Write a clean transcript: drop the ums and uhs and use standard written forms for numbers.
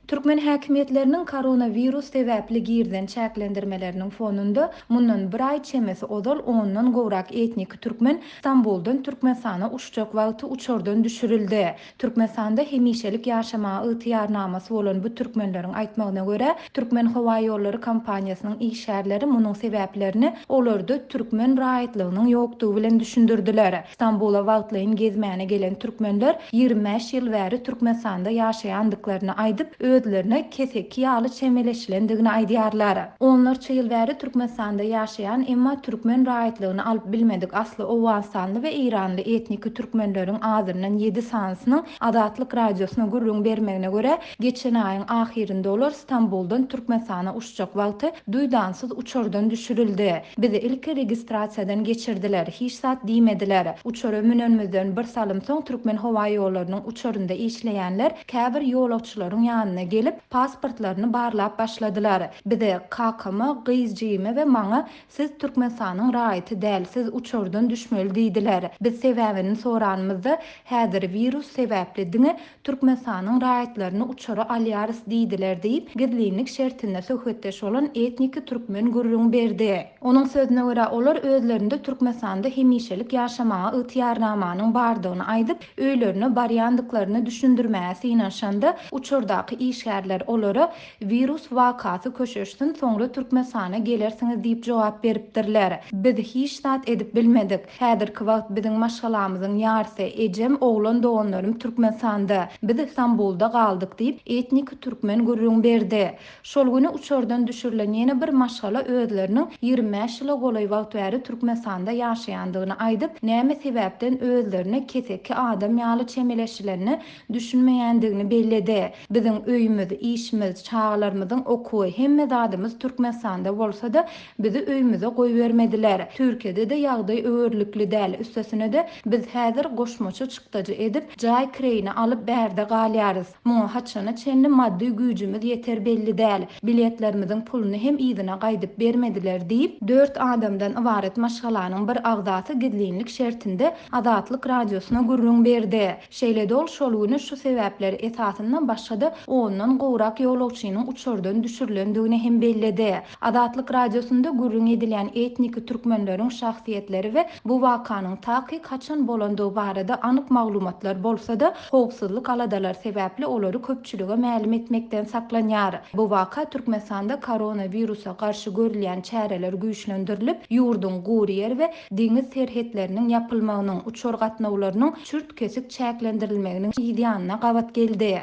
Türkmen häkimiýetleriniň koronawirus sebäpli girizen çäklendirmeleriniň fonunda, mundan bir aý çemesi ozal ondan gowrak etniki türkmen Stambuldan Türkmenistana uçjak wagty uçardan düşürildi. Türkmenistanda hemişelik ýaşamaga ygtyýarnamasy bolan bu türkmenleriň aýtmagyna görä, Türkmenhowaýollary kompaniýasynyň işgärleri munuň sebäplerini olarda türkmen raýatlygynyň ýokdugy bilen düşündirdiler. Stambula wagtlaýyn gezmäne gelen türkmenler 25 ýyl bäri Türkmenistanda ýaşaýandyklaryny aýdyp, özlerine keseki ýaly çemeleşilendigini aýdýarlar. Onlarça ýyl bäri Türkmenistanda ýaşaýan, emma türkmen raýatlygyny alyp bilmedik asly owganystanly we eýranly etniki türkmenleriň azyndan ýedi sanysynyň Azatlyk Radiosyna gürrüň bermegine görä, geçen aýyň ahyrynda olar Stambuldan Türkmenistana uçjak wagty duýdansyz uçardan düşürildi. Bizi ilki registrasiýadan geçirdiler, hiç zat diýmediler. Uçara münenimizden bir salym soň Türkmenhowaýollarynyň uçarynda işleýänler käbir ýolagçylaryň ýanyna gelip, pasportlaryny barlap başladylar. Bize, kakama, gyz jigime we maňa Siz Türkmenistanyň raýaty däl, siz uçardan düşmeli diýdiler. Biz sebäbini soranymyzda, häzir wirus sebäpli diňe Türkmenistanyň raýatlaryny uçara alýarys diýdiler diýip, gizlinlik şertinde söhbetdeş bolan etniki türkmen gürrüň berdi. Onuň sözüne görä, olar özlerinde Türkmenistanda hemişelik ýaşamaga ygtyýarnamanyň bardygyny aýdyp, öýlerine barýandyklaryny düşündirmäge synanyşanda, uçardaky işgärler olara Wirus wakasy köşeşsin, soňra Türkmenistana gelersiňiz diýip jogap beripdirler. Biz hiç zat edip bilmedik. Häzirki wagt biziň maşgalamyzyň ýarsy, ejem, oglan doganlarym Türkmenistanda. Biz Stambulda galdyk diýip, etniki türkmen gürrüň berdi. Şol güni uçardan düşürilen ýene bir maşgala özleriniň 25 ýyla golaý wagt bäri Türkmenistanda ýaşaýandygyny aýdyp, näme sebäpden özlerine keseki adam ýaly çemeleşilenine düşünmeýändigini belledi. Biziň öýümiz, işimiz, çagalarymyzyň okuwy, hemme zadymyz Türkmenistanda bolsa-da, bizi öýümize goýbermediler. Türkiýede-de ýagdaý öwerlikli däl, üstesine-de, biz häzir goşmaça çykdajy edip, jaý kireýine alyp bärde galýarys. Muňa haçana çenli maddy güýjümiz ýeter belli däl. Biletlerimiziň puluny hem yzyna gaýdyp bermediler diýip, dört adamdan ybarat maşgalanyň bir agzasy gizlinlik şertinde Azatlyk Radiosyna gürrüň berdi. Şeýle-de ol şol güni şu sebäpler esasynda başga-da ondan gowrak ýolagçynyň uçardan düşürilendigini hem belledi. Azatlyk Radiosynda gürrüň edilýän etniki türkmenleriň şahsyýetleri we bu wakanyň takyk haçan bolandygy barada anyk maglumatlar bolsa-da, howpsuzlyk aladalary sebäpli olary köpçülige mälim etmekden saklanýar. Bu waka Türkmenistanda koronawirusa garşy görülýän çäreler güýçlendirilip, ýurduň gury ýer we deňiz serhetleriniň ýapylmagynyň, uçar gatnawlarynyň çürt-kesik çäklendirilmeginiň yz ýanyna gabat geldi.